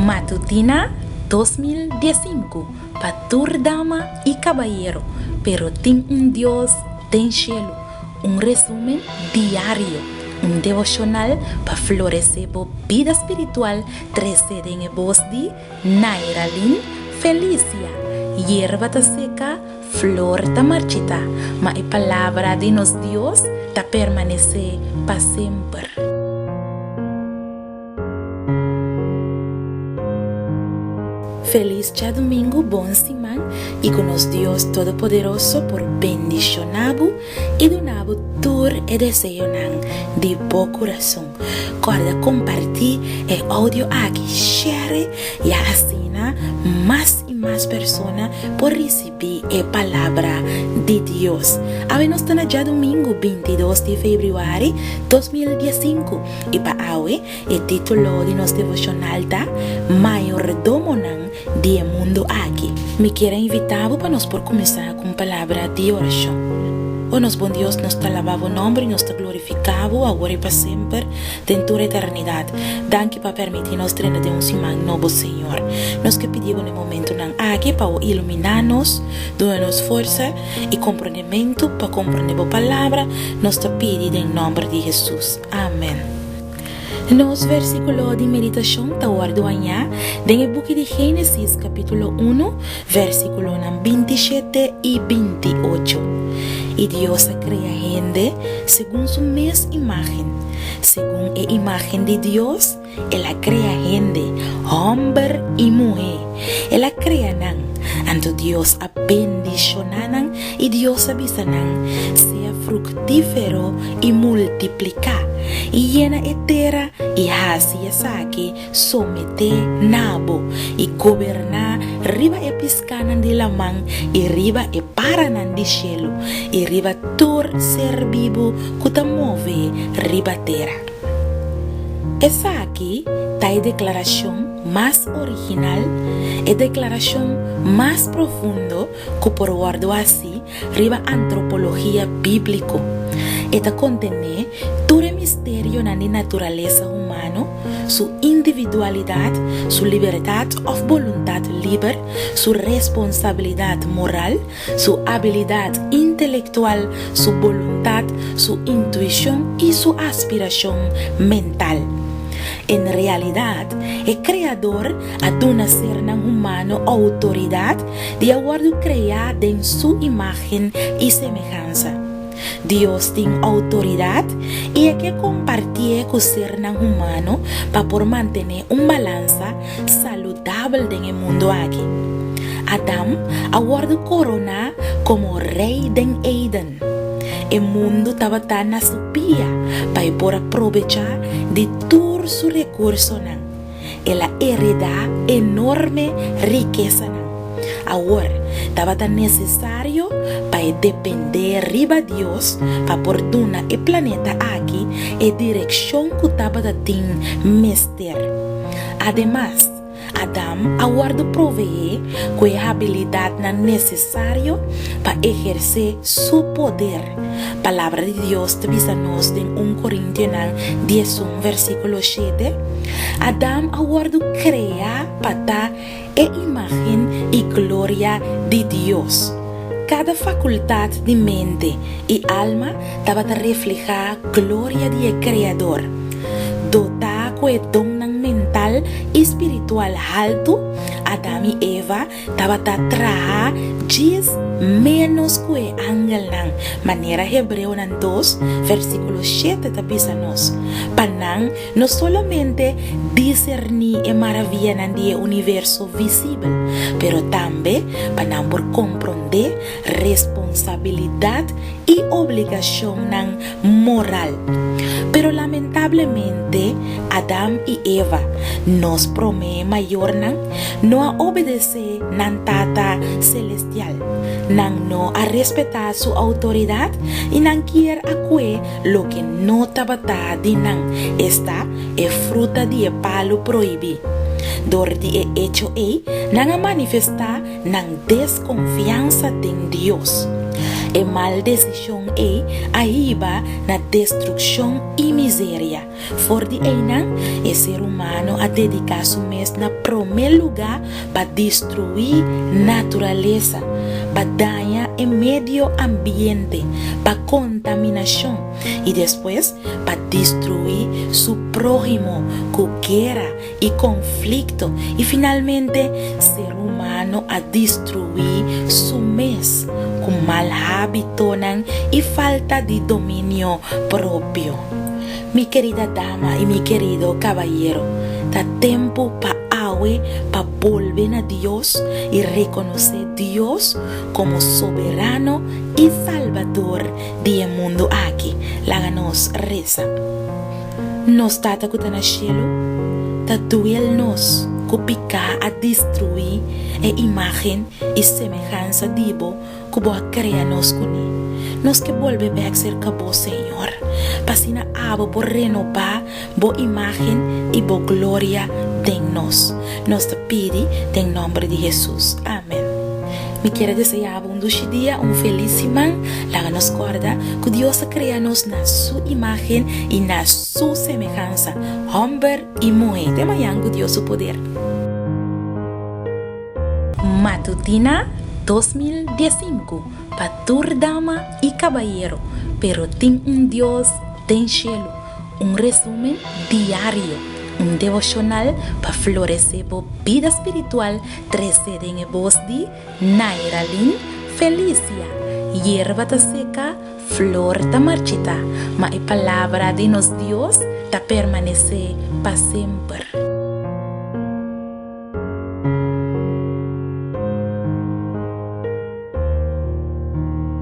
Matutina 2015 pa tur dama i kabayero, pero tin un Dios den shelu. Un resumen diario, un devoshonal pa floresé bo bida spiritual trese den e bos di Nairalyn Felicia. Yerba ta seka, flor ta marchitá, ma e palabra di nos Dios ta permanesé pa semper. Felis djadumingu, bon siman i ku nos Dios Todopoderoso por bendishoná bo i duna bo tur e deseonan di bo kurason. Kòrda kompartí e oudio aki, share ya asina mas i mas persona por risibí e Palabra di Dios. Awe nos ta na djadumingu 22 di febrüari 2015 i pa awe E título di nos devoshonal ta Mayordomonan di e Mundu Aki. Mi kier a invitá bo pa nos por kuminsá ku un palabra di orashon. O nos bon Dios, nos ta alabá bo nòmber i nos ta glorifiká bo awor i pa semper den tur eternidat. Danki pa permití nos drenta den un siman nobo, Señor. Nos ke pidi bo na e momentunan aki pa bo iluminá nos, duna nos forsa i komprondementu pa komprondé bo palabra. Nos ta pidi den nòmber di Hesus. Amèn. Nos versíkulo di meditashon ta wòrdu hañá den e buki di Génesis kapítulo unu, versíkulonan 27 i 28. I Dios a krea hende segun su mes imágen. Segun e imágen di Dios el a krea hende, hòmber i muhé. El a krea nan. Anto Dios a bendishoná nan i Dios a bisa nan, Sea fruktífero i multipliká, i yena e tera i hasi esaki someté na bo, i goberná riba e piskánan di laman i riba e paranan di shelu i riba tur ser bibu ku ta move riba tera. Esaki ta e deklarashon mas original, e deklarashon mas profundo ku por wòrdu hasi riba antropologia bíbliko. E ta kontené tur e misterionan di naturalesa humano, su individualidat, su libertat òf boluntat liber, su responsabilidat moral, su abilidat intelektual, su boluntat, su intuishon i su aspirashon mental. En realidat, e Kreador a duna sernan humano outoridat di a wòrdu kreá den su imágen i semehansa. Dios tin outoridat i e ke kompartié ku sernan humano pa por mantené un balansa saludabel den e mundu aki. Adam a wòrdu koroná komo rei den Eden. E mundu tabata na su pia pa e por a probechá di tur su rekursonan. El a heredá enorme rikesanan. Awor, tabata nesesario pa e dependé riba Dios pa por duna e planeta aki e direkshon ku tabata tin mester. Ademas, Adam a wòrdu proveé ku e habilidatnan nesesario pa ehersé su poder. Palabra di Dios ta bisa nos den un Korintionan 11 versíkulo 7, Adam a wòrdu kreá pa ta e imágen i gloria di Dios. Kada fakultat di mente i alma tabata reflehá gloria di e Kreador. Dotá ku e donnan mental i spiritual haltu, Adam i Eva tabata traha djis ménos ku e angelnan, manera Hebreonan 2, versíkulo 7 ta bisa nos. Pa nan no solamente diserní e maravianan di e universo visibel, pero tambe pa nan por komprondé responsabilidat i obligashonnan moral. Pero lamentablemente, Adam i Eva, nos promé mayornan, no a obedesé nan Tata selestial. Nan no a respetá su outoridat i nan kier a kue loke no tabata di nan, esta, e fruta di e palu prohibí. Dor di e echo ei, nan a manifestá nan deskonfiansa den Dios. E mal desishon. desishon ei a hiba na destrukshon i miseria. For di einan, e ser humano a dediká su mes na promé lugá pa destruí naturalesa, pa daña e medio ambiente, pa kontaminashon i despues pa destruí su próhimo ku guera i konflikto i finalmente ser humano a destruí su mes ku mal hábitonan i falta di dominio propio. Mi kerida dama i mi kerido kabayero, ta tempu pa awe pa bolbe na Dios i rekonosé Dios komo Soberano i Salbador di e mundu aki. Laga nos resa. Nos Tata ku ta na shelu ta duel nos ku piká a destruí e imágen i semehansa di bo ku bo a krea nos kuné. Nos ke bolbe bèk serka bo, Señor, pa asina abo por renobá bo imágen i bo gloria den nos. Nos ta pidi den nòmber di Hesus. Amèn. Mi kier a deseá bo un dushi dia, un felis siman. Laga nos kòrda ku Dios a krea nos na su imágen i na su semehansa, hòmber i muhé. Te mañan ku Dios su poder. Matutina 2015 pa tur dama i kabayero, pero tin un Dios den shelu. Un resumen diario, un devoshonal pa floresé bo bida spiritual trese den e bos di Nairalyn Felicia. Yerba ta seka, flor ta marchitá, ma e palabra di nos Dios ta permanesé pa semper.